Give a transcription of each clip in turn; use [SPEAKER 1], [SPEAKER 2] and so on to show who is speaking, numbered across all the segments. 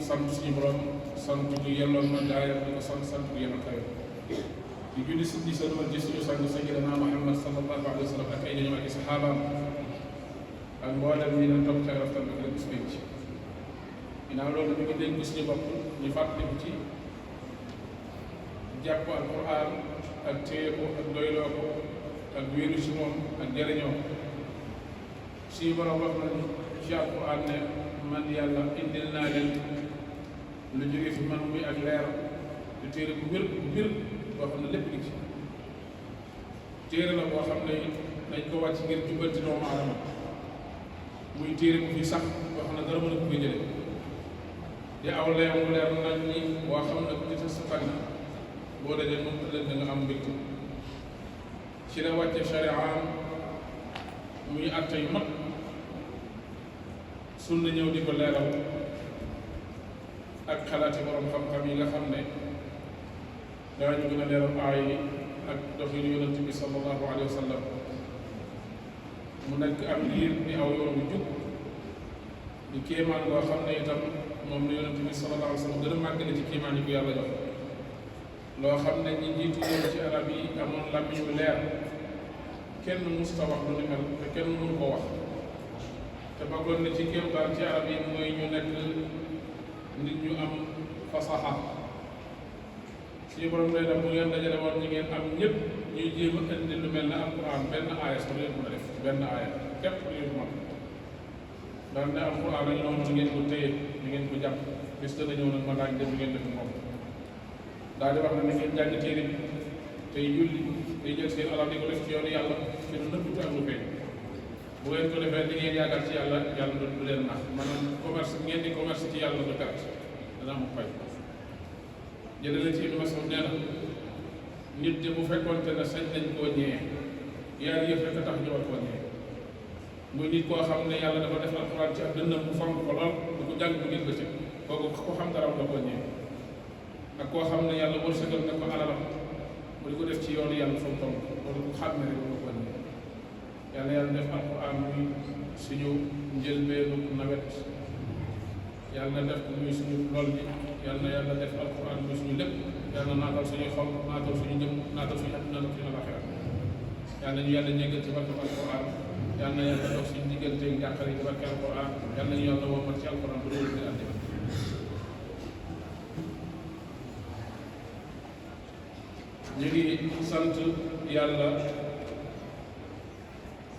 [SPEAKER 1] sant suñu borom sant bu yelloon na gaayam di ko sant bu yelloon kayo di julli si di sëlmal ci suñu sang sayyidina Muhammad sallallahu alayhi wa sallam ak ay ñoñom ak i saxaabaam ak mboolem ñi leen topp ca rafetal ak bis pénc ginnaaw loolu ñu ngi dénk suñu bopp ñu fàttaliku ci jàpp alquran ak téye ko ak doyloo ko ak wéeru ci moom ak jëriñoo suñu borom wax na ci alquran ne man yàlla indil naa leen lu jóge fi man muy ak leer lu téere bu wér boo xam ne lépp ngi ci téere la boo xam ne dañ ko wàcc ngir jubbanti doomu aadama muy téere bu fi sax boo xam ne dara mën a ko jële di aw leer mu leer nañ ñi boo xam ne ku ci sa fànn boo dajee moom ëllëg da nga am mbégte ci la wàcce shari'am muy atte yu mag sunna ñëw di ko leeral ak xalaati borom xam-xam yi nga xam ne daañu gën a leeral aay yi ak doxinu yonent bi sallallahu alayhi wa sallam mu nekk am liir di aw yoon bu jub di kéemaan boo xam ne itam moom la yonent bi sallallahu alayhi wa sallam gën a màgg na ci kéemaan yi ko yàlla jox loo xam ne ñi jiitu ñëw ci arab yi amoon làmmiñ yu leer kenn musta wax lu ni mel te kenn mënu ko wax te bëggoon na ci kéemtaan ci arab yi mooy ñu nekk nit ñu am fasaxa suñu borom lay def bu ngeen dajale woon ñi ngeen am ñëpp ñuy jéem a indi lu mel ne alquran benn aaya sax leen mën a def benn aaya képp leen mën daan ne alquran lañu noonu ni ngeen ko téye ni ngeen ko jàpp bis dana ñëw nag ma laaj dem ngeen def moom daal di wax ne na ngeen jàng téere bi tey julli tey jël seen alal di ko def ci yoonu yàlla ci lu nëbbutu ak lu feeñ bu ngeen ko defee li ngeen yaakaar ci yàlla yàlla du leen nax maanaam commerce ngeen di commerce ci yàlla du perte dana am fay jëlee ci Ibnu Mas'ud nee na nit de bu fekkoonte ne sañ nañ koo ñëwee yaar yëf rek a tax ñu war koo ñëwee muy nit koo xam ne yàlla dafa def alxuraan ci ak dënnam bu fonk ko lool du ko jàng bu ngeen bëccëg kooku ko xam dara la koo ñëwee ak koo xam ne yàlla wërsëgal na ko alalam mu di ko def ci yoonu yàlla fa mu toll loolu ku xam ne rek la ko ñëwee yàlla def alxuraan muy suñu njëlbeenu nawet yàlla def ko muy suñu lool bi yàlla def alxuraan muy suñu lépp yàlla naatal suñuy xol naatal suñu jëm naatal suñu àdduna naatal suñu alaxira yàlla ñu yàlla ñéggal ci barke alxuraan yàlla dox suñu diggante jàqare ci barke alxuraan yàlla ñu yàlla womat ci alxuraan bu dul di àddina ñu ngi sant yàlla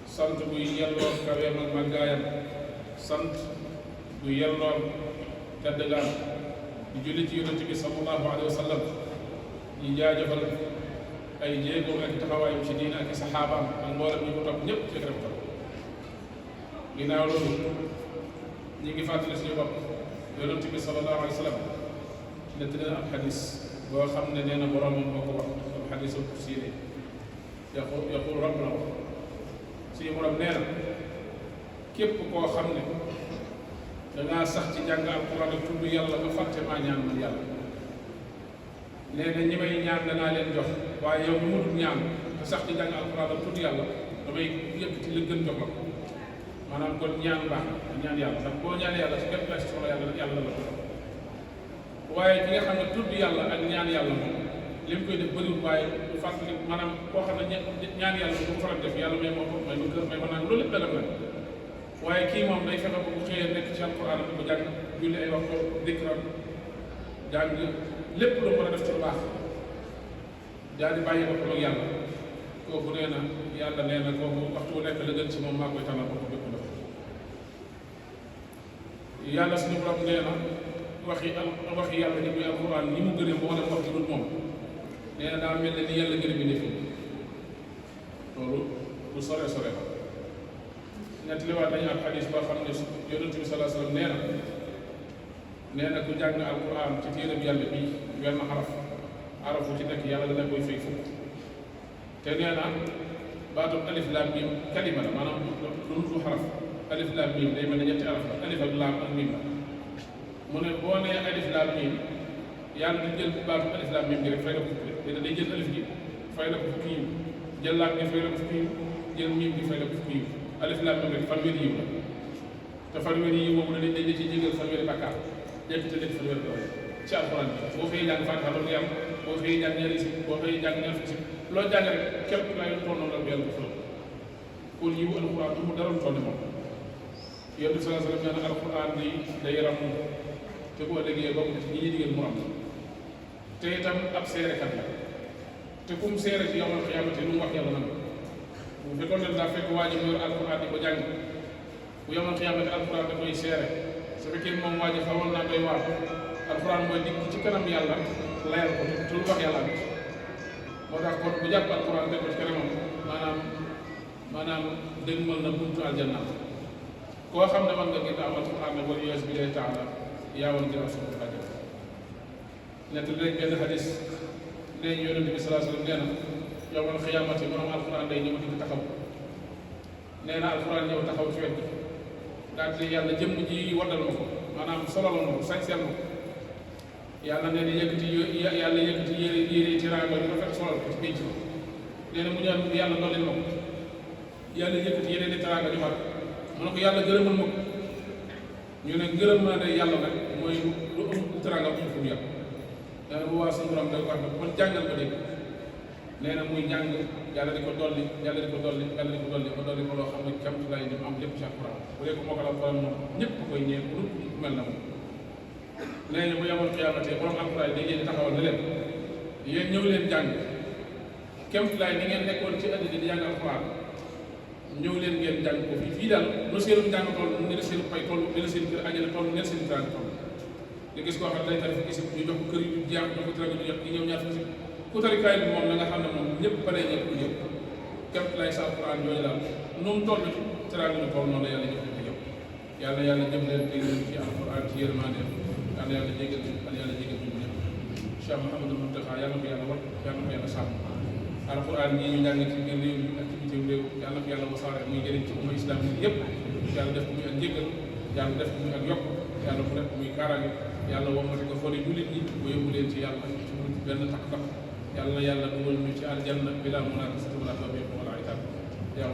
[SPEAKER 1] sant buy yelloon kaweem ak màggaayam sant bu yelloon tedd gaam di julli ci yonent bi sallallahu alayhi wa sallam ñu jaajëfal ay jéegoom ak taxawaayam ci diine ak i saxaabaam ak mboolem ñi ko topp ñëpp ci rafetal ginnaaw loolu ñu ngi fàttali suñu bopp yonent bi sallallahu alayhi wa sallam nett na ab xadis boo xam ne nee na boromam moo ko wax ab xadisul kursi ne yaqul rabb na wax suñu borom nee na képp koo xam ne dangaa sax ci jàng alquran ak tudd yàlla nga fàtte maa ñaan man yàlla nee na ñi may ñaan danaa leen jox waaye yow mi mënul ñaan te sax ci jàng alquran ak tudd yàlla damay yëkkati li gën jox la ko maanaam kon ñaan baax na ñaan yàlla ndax boo ñaan yàlla si képp la si soxla yàlla la ko jox waaye ki nga xam ne tudd yàlla ak ñaan yàlla moom li mu koy def bëriwul waaye du fàttali maanaam koo xam ne ñaan yàlla bu ko faral def yàlla may moo ko may ma kër may ma naan loolu lépp dalam la waaye kii moom day fexe ba bu xëyee nekk ci alquran di ko jàng julli ay waxtu dikram jàng lépp lu mën a def ci lu baax daal di bàyyi boppam ak yàlla kooku nee na yàlla nee na kooku waxtu bu nekk la gën ci moom maa koy tànnal bopp bépp def yàlla suñu borom nee na waxi yàlla ni muy alquran ni mu gënee moo dem wax ci dul moom nee na daa mel ne ni yàlla gën a bindee fi loolu lu sore sore la nettaliwaat nañu ab xadis boo xam ne yonent bi salaa sallam nee na ku jàng alquran ci téereb yàlla bi wenn arafu ci nekk yàlla dana koy fay fukk te nee na baatum alif laam miim kalima la maanaam lu nutu xaraf alif laam miim day mel ne ñetti araf la alif ak laam ak miim la mu ne boo nee alif laam miim yàlla di jël baatum alif laam miim gi rek fay la ko fukki te day jël alif gi fay la ko fukki yiw jël laam gi fay la ko fukki yiw jël miim gi fay la ko fukki yiw alif laam miim rek fanweeri yiw la te fanweeri yiw boobu dañ ci jégal fanweeri bàkkaar nekk te nekk fa wér doole ci alxuraan bi boo xëyee jàng Faatiha loolu yàlla boo xëyee jàng ñaari si boo xëyee jàng ñaar si loo jàng rek képp lay toll noonu la yàlla defal kon yiw alxuraan du mu dara lu toll moom Yonent bi sallallahu alayhi wa sallam nee na alxuraan day ram te boo déggee bokk ci ñi ñuy digal mu am te itam ab seerekat la te kum seere ci yawmal qiyaamati lu mu wax yàlla nangu bu fekkoon ne daa fekk waa ji mu yor alxuraan di ko jàng bu yawmal qiyaamati alxuraan da koy seere su fekkee moom waa ji xawoon naa doy waar alxuraan mooy dikk ci kanam yàlla layal ko te lu wax yàlla am moo tax kon bu jàpp alxuraan teg ko ci kanamam maanaam dëgmal na buntu aljanna koo xam ne man nga gën a am alxuraan ne wala US bi day taala yaa woon gën a suñu rajo nekk rek benn xadis nee ñu Yonent bi sallallahu alayhi wa sallam nee na yawmal xiyaamati borom alxuraan day ñëw di taxaw nee na alxuraan ñëw taxaw ci wet daal di yàlla jëmm ji waddal ma ko maanaam solaloon ma ko sañseel ma ko yàlla nee na yëkkati yére tiraanga yu rafet solal ko ci pénc ma nee na mu ñaan yàlla dooleel ma ko yàlla yëkkati yeneen i tiraanga joxal mu ne ko yàlla gërëmal ma ko ñu ne gërëm naa ne yàlla nag mooy lu ëpp tiraanga bu fu yàlla nee na bu waa suñu borom day ko wax kon jàngal ko dégg nee na muy jàng yàlla di ko dolli yàlla di ko dolli yàlla di ko dolli ba dolli ko loo xam ne kéem lay dem am lépp ci alxuraan bu dee ko mokkal alxuraan moom ñëpp koy ñëw pour mel na moom. nee na bu yawmal qiyaamati borom alxuraan dañ leen di taxawal ne leen yéen ñëw leen jàng kéem lay ni ngeen nekkoon ci àddina di jàng alxuraan ñëw leen ngeen jàng ko fii daal lu seen jàng toll ni la seen pay toll ni la seen kër ajana toll ni la seen teraanga toll nga gis koo xam ne day tarif gis ñu jox ko kër yu jeex jox ko teraanga ñu jox di ñëw ñaar fi ku tarikaay bi moom la nga xam ne moom ñëpp bare ñëpp ku ñëpp képp lay sa alxuraan yooyu daal nu mu toll ci teraanga ñu toll noonu la yàlla ñëpp ci ñëpp yàlla jëm leen dégg ci alxuraan ci yërmande yàlla jégal ñu yàlla jégal ñu ñëpp Cheikh Mouhamadou Mountakha yàlla ko yàlla wat yàlla ko yàlla sàmm alxuraan ñii ñu njàng ci biir réew mi ak ci bitim réew yàlla ko yàlla wasaare muy jëriñ ci umma islam yi yëpp yàlla def ko muy ak njëggal yàlla def ko muy ak yokk yàlla ko def ko muy kaaraange yàlla womate ko xoli jullit ñi ba yóbbu leen ci yàlla ci benn takk-takk yàlla dugal ñu ci aljanna bilaa munaafisatin wala tawbiq wala itab yàlla